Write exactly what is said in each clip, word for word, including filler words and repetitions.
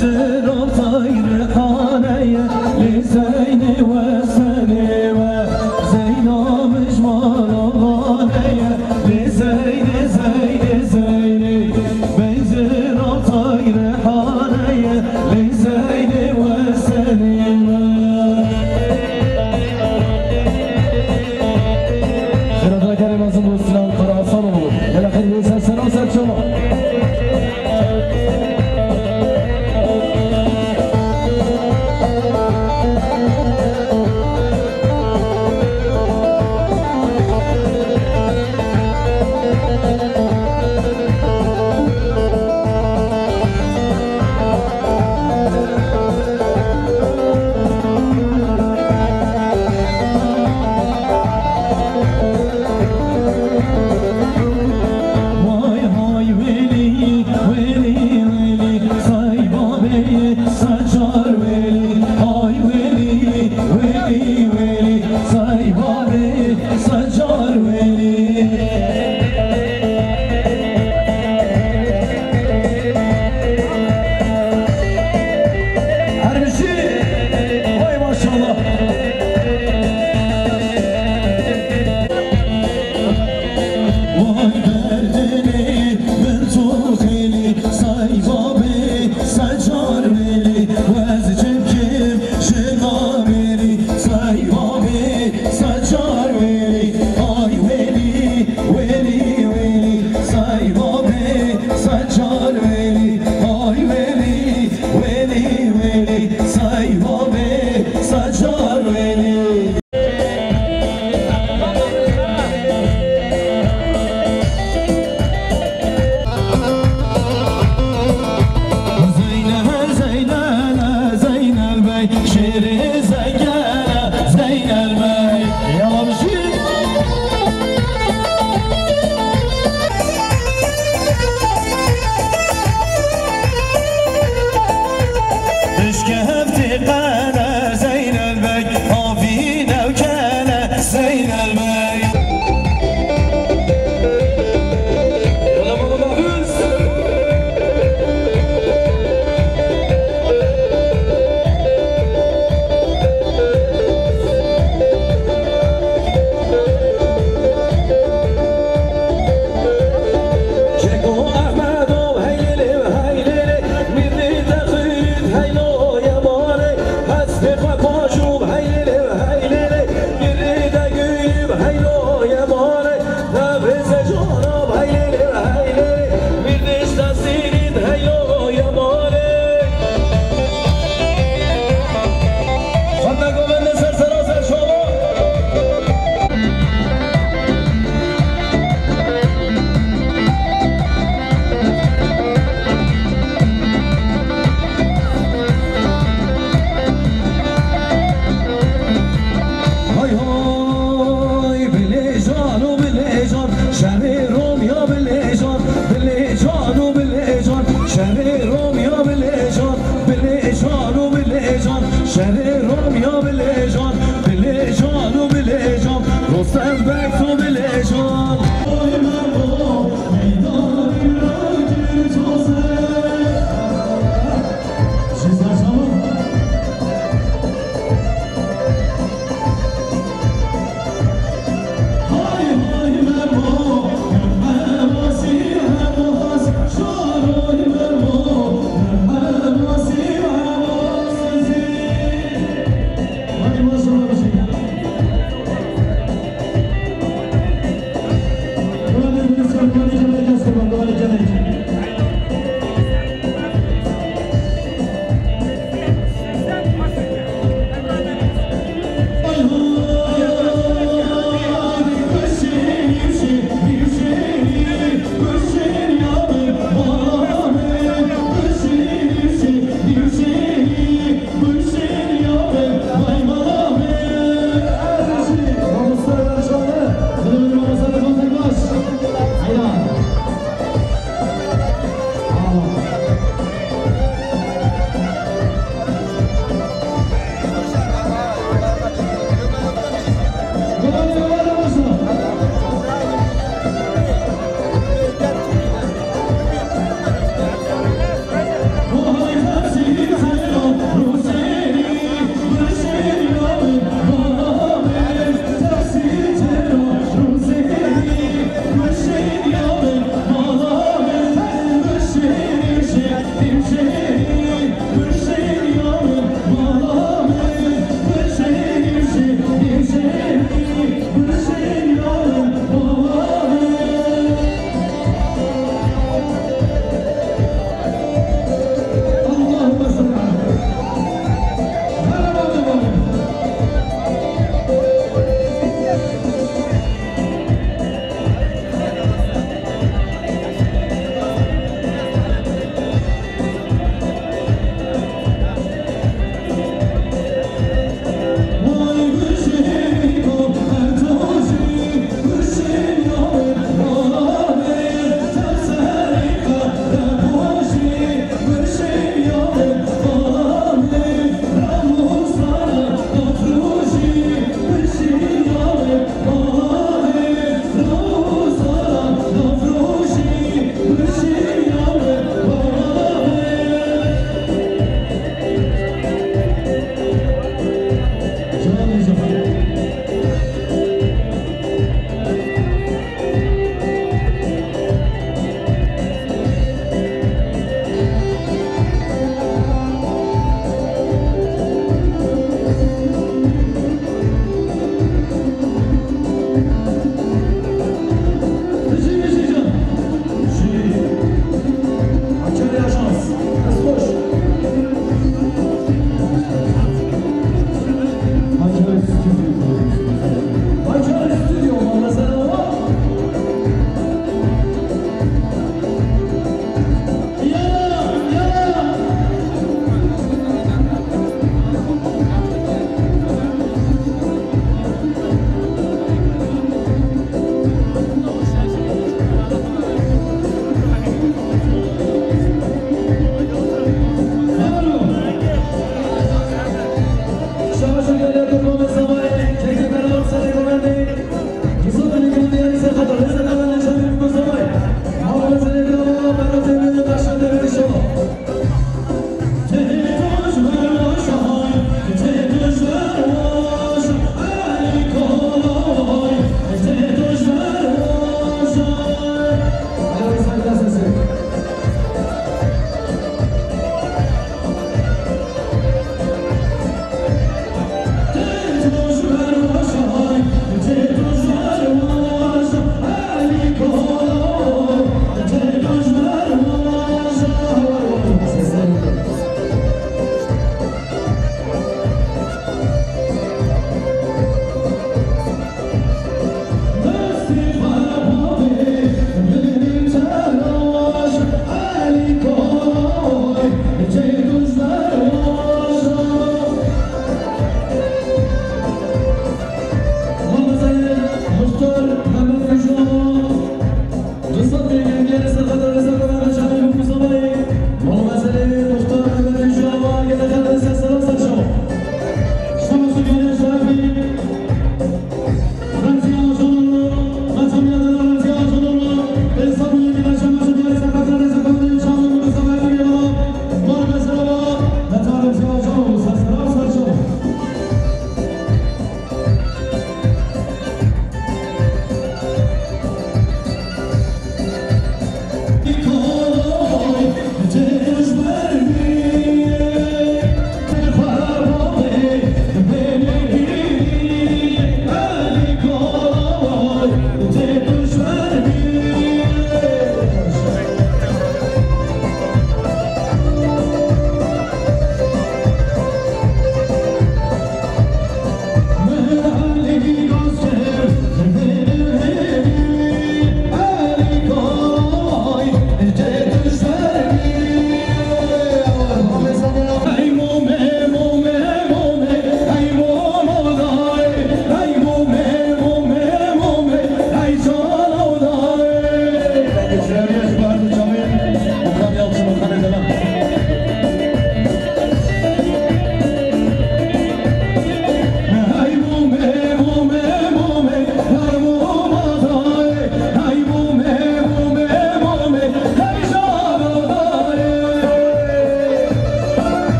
Sirotay Rihaneye, lê Zeynê we serê we, Zeyna mijmara vaneye, lê Zeynê, Zeynê, Zeynê. Benzirotay Rihaneye, lê Zeynê we serê we. Xêratrakerê mezin dostlar, Kara Hasan oğlu. Gel axir bir ses, selam, ses, selam. Vay hay welî, welî, welî, say babê, sacar welî, hay welî, welî, welî, say babê, sacar welî. Her bir şey. Vay maşallah. Vay berdinê min tu xêlî, say babê, sacar welî, wez çimkim ji namêrî, say babê, sacar welî, ay welî, welî, welî, say babê, sacar welî, ay welî, welî, welî, say babê, sacar welî.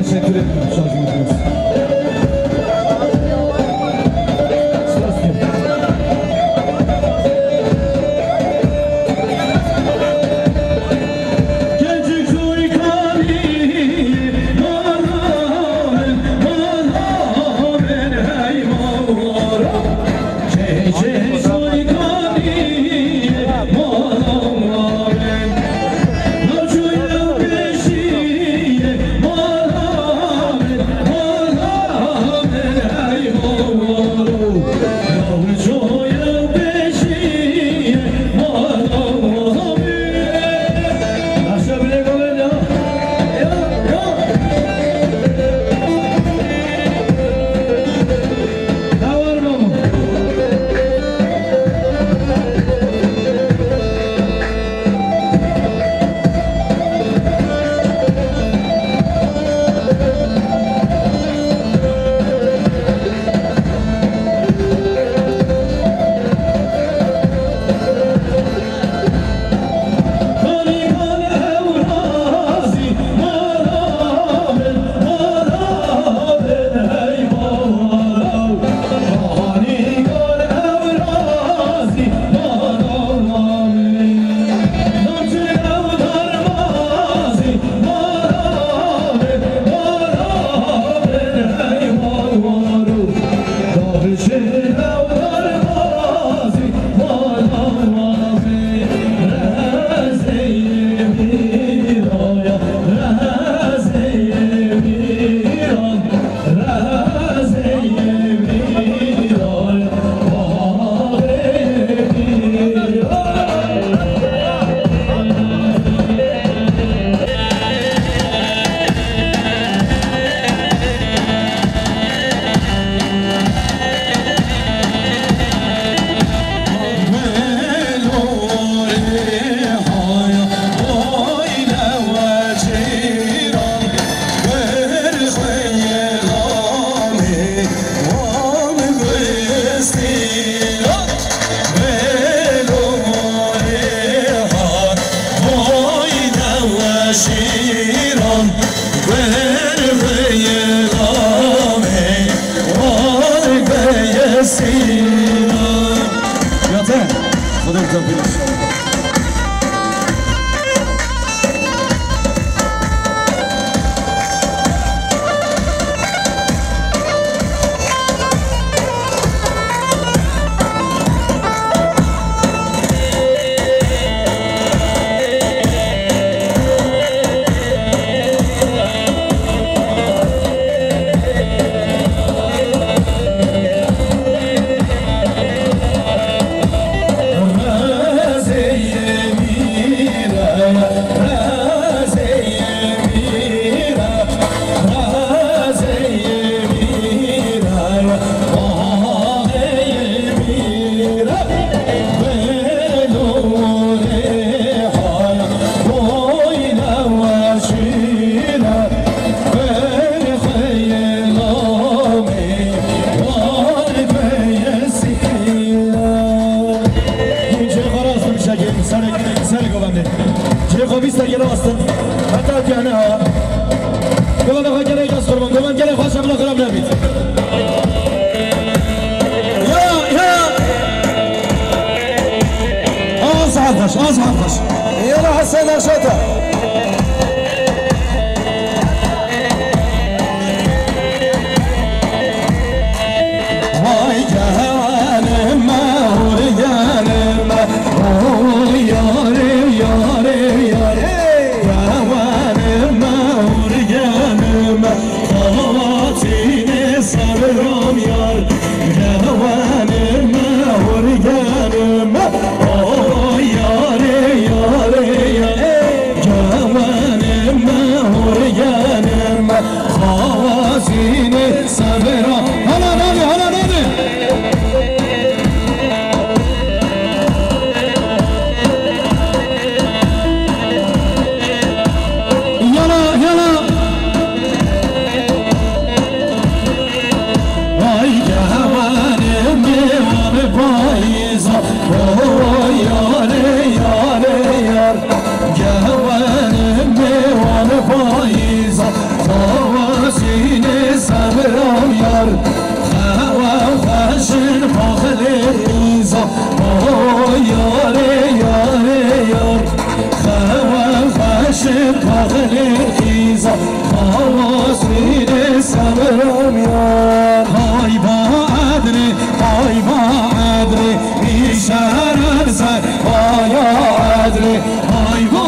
Teşekkür ediyorum şarjımız. Ya te, Xwedê bi te bî inşallah. Cihê xwe rast bikişe, serek, serek govendê. Cihê xwe bîste gere astin. Heta diya ne ha. Govenda xwe gelek ez qurban. Govend gelek xweş e, bila xirab nebît. Ya, ya. Az hafız, az hafız. Yala Hasan Aşata. Vay genim, hur genim, oy yarê, yarê, yarê. Genim, hur genim, xalatînê seviram yar. Genim, hur genim, oy yarê, yarê, yarê. Genim, hur genim, xalatînê seviram. Hala nane, hala nane. Yala, yala. Ay gewanê mêwan payîza, oy yarê, yarê, yar. Gewanê mêwan payîza, oy Yine sabram yar, xewa xweşin paxilê îza. Oy yarê, yarê, yar, xewa xweşin paxilê îza. Xewa sînê sabram yar. Hay ba edrê, hay ba edrê, îşaran ser, hay ba edrê, hay ba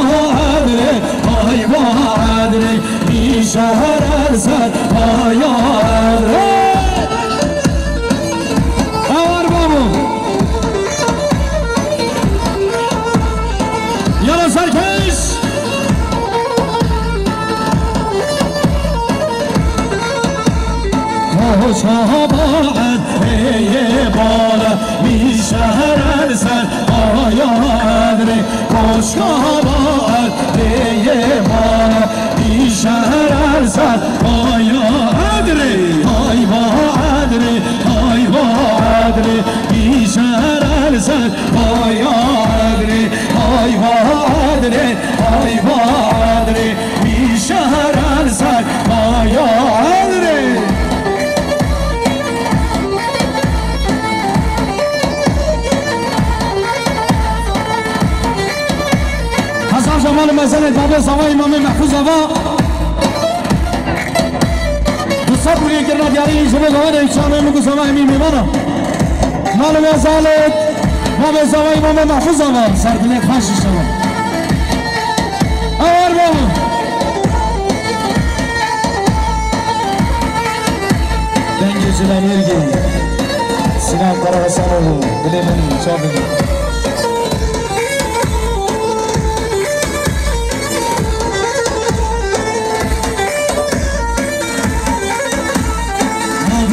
edrê, hay ba edrê. Şehrer ser hayal. Awar babo. Yala serkeş. Koç haber eye bala. Bir şehrer ser hayal. Koşka baat beye bana, işarar sat baya adre, hay ba adre, hay ba adre, işarar sat baya adre, hay ba adre, hay ba adre, işarar sat baya adre. Hezar cemal mezelê babê zava Îmamê Mehfûz Ava. Du sed wuriyê kirina diyarî ji bo zava de çanê min ku zava Emîn Mêmana. Mal ve zalet babê zava Îmamê Mehfûz Ava. Serdilê xweş inşallah. Awar baba. Dengê Cilan Ergin, Sinan Karahasanoğlu, dilê min çavê min.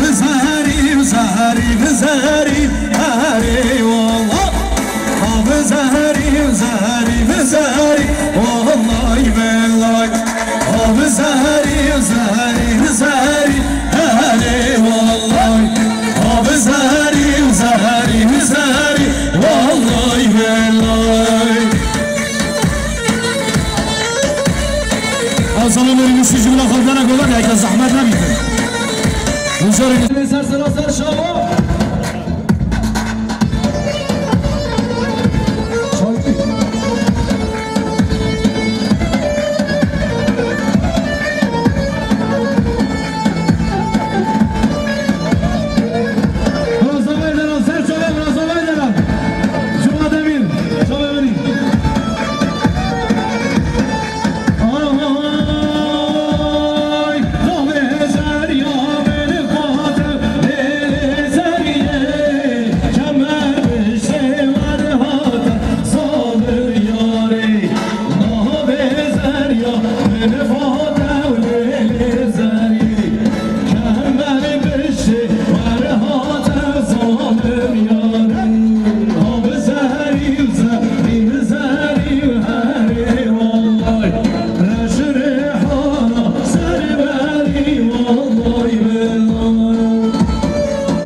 Bi zarî, zarî, zarî, zarî, wala. Abi zarî, zarî, zarî, wallay bellay. Abi zarî, zarî, zarî, zarî, wallay. Abi zarî, zarî, zarî, wallay bellay. Ew zamanları Yusuf Cumhur'a kalkana kadar ya, zahmet ne bitti. Ser sera ser şava.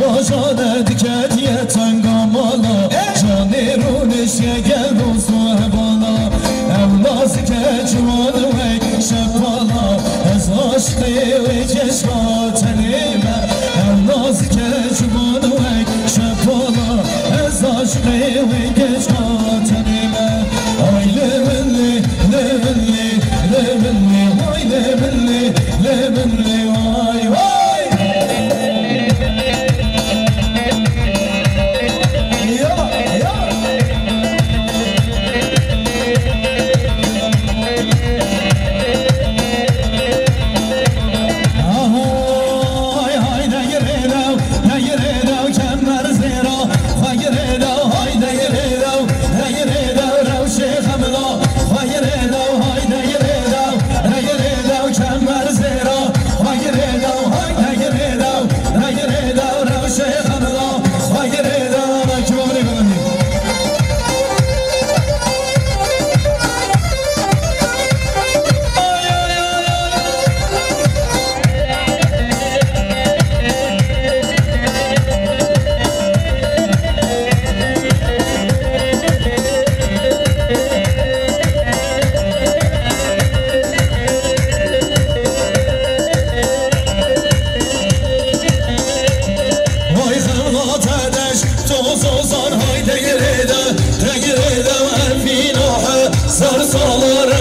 Bajane diketiye tenga mala, canê rûniştiye gel dost û hebala. Ew nazike ciwan wek şepala, ez aşiqê wê keşka tenê me. Ew nazike ciwan wek şepala, ez aşiqê wê keşka tenê me. Ay lê min lê, lê min lê, lê min lê, vay lê min lê, lê min lê, vay, vay.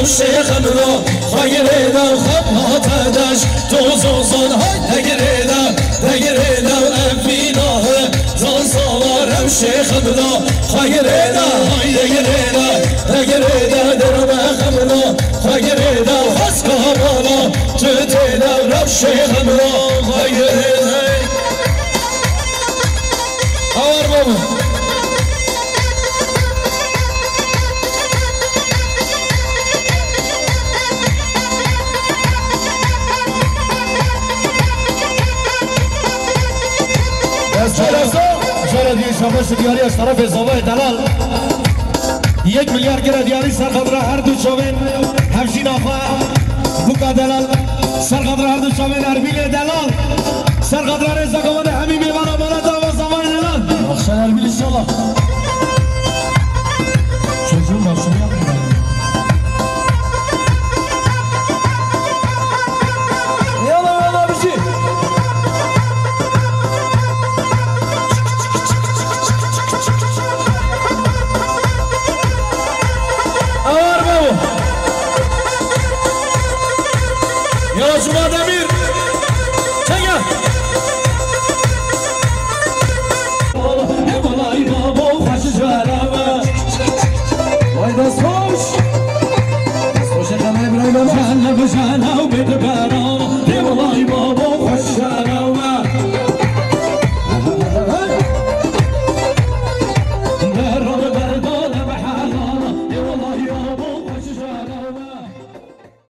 Şêxim ro, xwe girêda, xwe hate deş, to zozan hay degirêda, degirêda ev vîna he, zan sawa rew şêxim ro, xwe girêda, hay degirêda, degirêda derbe xim ro, xwe girêda, xweska bala, tu têda rew şêxim ro, xwe girêda. Awar baba. Cara, cara diye şabaş diyariye şerefê zavayê delal. Yek milyar kere diyarî ser xatira her du çavên hevşîna xwe. Buka delal. Ser xatira her du çavên Erbîlê delal. Ser xatira rêza kavane hemî mêvana mala dava zavayê delal. Axşam Erbîl inşallah.